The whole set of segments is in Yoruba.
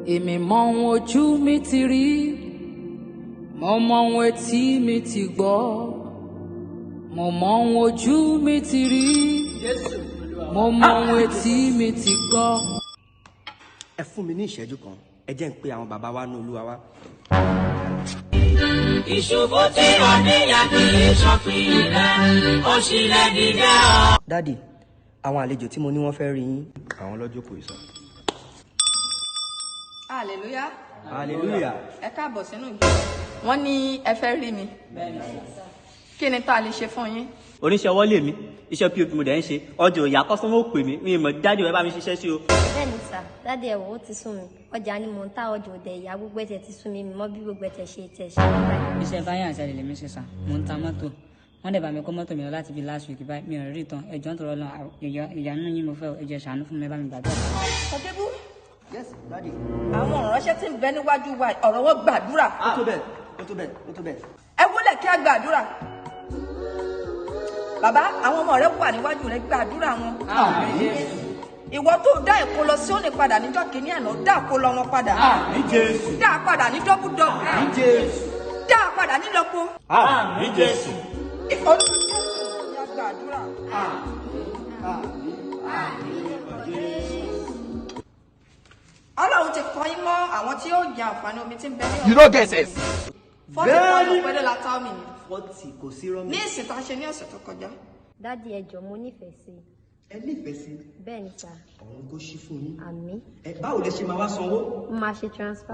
Èmi mọ ohun ojú mi ti rí, mo mọ ohun etí mi ti gbọ́. Mo mọ ohun ojú mi ti rí, mo mọ ohun etí mi ti gbọ́. Ẹ fún mi ní ìṣẹ́jú kan, ẹ jẹ́ ń pe àwọn bàbá wa ní Olúwa wa. Ìṣubú tí oníyà kì í ṣọ̀pin rẹ̀, ó sì lè dìde ọ́. Daddy, àwọn àlejò tí mo ní wọ́n fẹ́ rí yín. Àwọn lọ́jọ́ kò sọ. Hallelujah. Hallelujah. Ẹ káàbọ̀ sínú ìjọ. Wọ́n ní ẹ fẹ́ rí mi. Kí ni tá a lè ṣe fún yín? Oníṣẹ́ ọwọ́ lèmi, iṣẹ́ POP mo dẹ̀ ń ṣe. Ọjọ́ ìyá customer ò pè mí, mi ì mọ̀. Daddy, ẹ bá mi ṣiṣẹ́ sí o. Bẹ́ẹ̀ni sir. Daddy, ẹ̀wọ̀ ó ti sún mi. Ọjà ni mò ń ta, ọjà òde ìyá, gbogbo ẹ̀tẹ̀ ti sún mi. Mi mọ́ bí gbogbo ẹ̀tẹ̀ ṣe tẹ̀ ṣe báyìí. Iṣẹ́ báyà àti àlè lèmi ṣe sir. Mò ń ta mọ́tò. Wọ́n dẹ̀ bá mi kó mọ́tò mi lọ láti bí last week báyìí, mi ò rí ìtàn. Ẹjọ́ ń tọrọ lọ, ìyanu yín mo fẹ́ o. Ẹ jọ̀ọ́, ṣàánú fún mi, ẹ bá mi gbàdúrà. Ọdẹ́bù. Yes, daddy. Àwọn ìránṣẹ́ tí ń bẹ níwájú wa, ọ̀rọ̀ wọn gbàdúrà. Ó tó bẹ́ẹ̀, ó tó bẹ́ẹ̀, ó tó bẹ́ẹ̀. Ẹ wúlẹ̀ kí a gbàdúrà. Bàbá, àwọn ọmọ rẹ wà níwájú rẹ, gbàdúrà wọn. Ìwọ tó dá èkó lọ sí òní padà níjọ́ kìíní àná, dá èkó lọ wọn padà. Dá a padà ní double double. Dá a padà nílọ́po. Àmín Jésù. Olúwa Jésù ní a gbàdúrà. Àmín. Ọlọ́run ti kọ́ yín mọ́ àwọn tí yóò jẹ àǹfààní omi tí ń bẹ ní You no get sense. 40,000 péré la ta omi yìí. 40, kò sí rọ́mì. Ní ìsìn tá a ṣe ní ọ̀sẹ̀ tó kọjá. Daddy, ẹ jọ̀ọ́, mo nífẹ̀ẹ́ sí i. Ẹ nífẹ̀ẹ́ sí? Bẹ́ẹ̀ni sir. Ọ̀run kó ṣí fún yín. Àmín. Ẹ báwo lẹ ṣe máa wá sanwó? Mo máa ṣe transfer.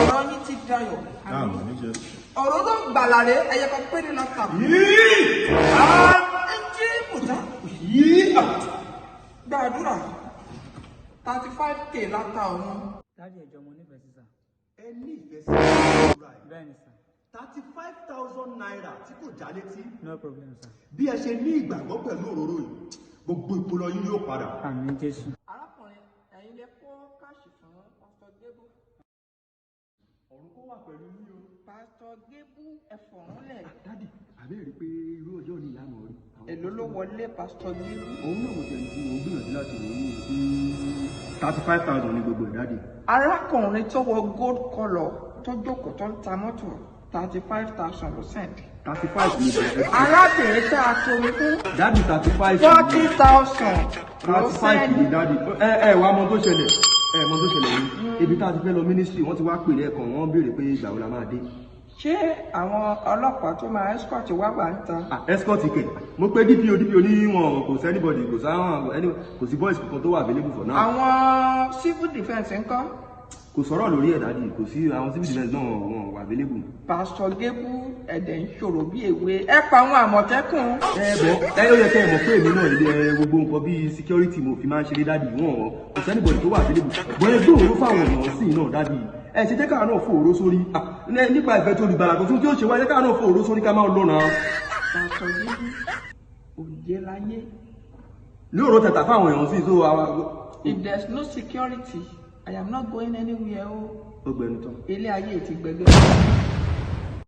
Ọ̀rọ̀ yín ti dayọ̀. Àmín Jésù. Ọ̀rọ̀ ló ń gbàlà rẹ̀, ẹyẹ kan péré la tà. Ẹ jí mùtá. Gbàdúrà, 35K la ta òun. Daddy, ẹ jọ̀ọ́, mo nífẹ̀ẹ́ sí sir. Ẹ nífẹ̀ẹ́ sí ìrora ẹ̀? Bẹ́ẹ̀ni sir. ₦35,000 tí kò já létí. No problem, sir. Bí ẹ ṣe ní ìgbàgbọ́ pẹ̀lú òróró yìí, gbogbo ìpolọ yín yóò padà. Àmín Jésù. Arákùnrin, ẹ̀yin lè kó cash fún Pásítọ̀ Gébú. Ọ̀run kó wà pẹ̀lú yín o. Pásítọ̀ Gébú, ẹ̀fọ̀rúnlẹ̀. Daddy, àbẹ́ rí i pé irú ọjọ́ ní ìyá mọ̀ rí. Èló ló wọlé, Pásítọ̀ Gébú? Òun náà mo tẹ̀lé tí mo ń gbìyànjú láti wò ó ní 35,000 ní gbogbo ẹ̀, daddy. Arákùnrin tó wọ gold colour tó jókòó tó ń ta mọ́tò, 35,000 ló send. 35 ní ìbẹ̀rẹ̀. Arábìnrin tá a tomi fún, Daddy, 35. 40,000 ló 35 send. ní, daddy. Ẹ wàá mọ tó ṣẹlẹ̀, ẹ mọ tó ṣẹlẹ̀ yìí, ibi tá a ti fẹ́ lọ ministry, wọ́n ti wá pè lẹ́ẹ̀kan, wọ́n béèrè pé ìgbà wo la máa dé. Ṣé àwọn ọlọ́pàá tó máa escort wá wà ń ta? Ah, escort kẹ̀? Mo pé DPO, DPO ní wọn kò sí anybody, kò sáwọn kò sí boys kankan tó wà available for now. Àwọn civil defence ńkọ́? Kò sọ̀rọ̀ lórí ẹ̀, daddy. Kò sí àwọn civil defence náà, wọn wà available. Pásítọ̀ Gébú, ẹ̀dẹ̀ ń ṣòro bí èwe, ẹ pa àwọn Àmọ̀tẹ́kùn. Ẹ bọ ẹ, ó yẹ kẹ́ ẹ mọ̀ pé èmi náà, ilé ẹ, gbogbo nǹkan bíi security mo fi máa ń ṣeré, daddy. Wọn kò sí anybody tó wà available bọ́. Ẹ gbé òró fáwọn èèyàn sí náà, daddy. Ẹ ṣe jẹ́ káà náà fòró sórí. Ah, nípa ìfẹ́ tó olùgbàlà kò tún tí ó ṣe wáyé, káà náà fòró sórí ká máa lọ́nà. Pásítọ̀ Gébú, òjé láyé. Ní òró tẹ̀tà fáwọn èèyàn sí tó àwa. If there's no security, I am not going anywhere o. Ó gbẹnu tán. Ilé ayé ti gbẹgẹ.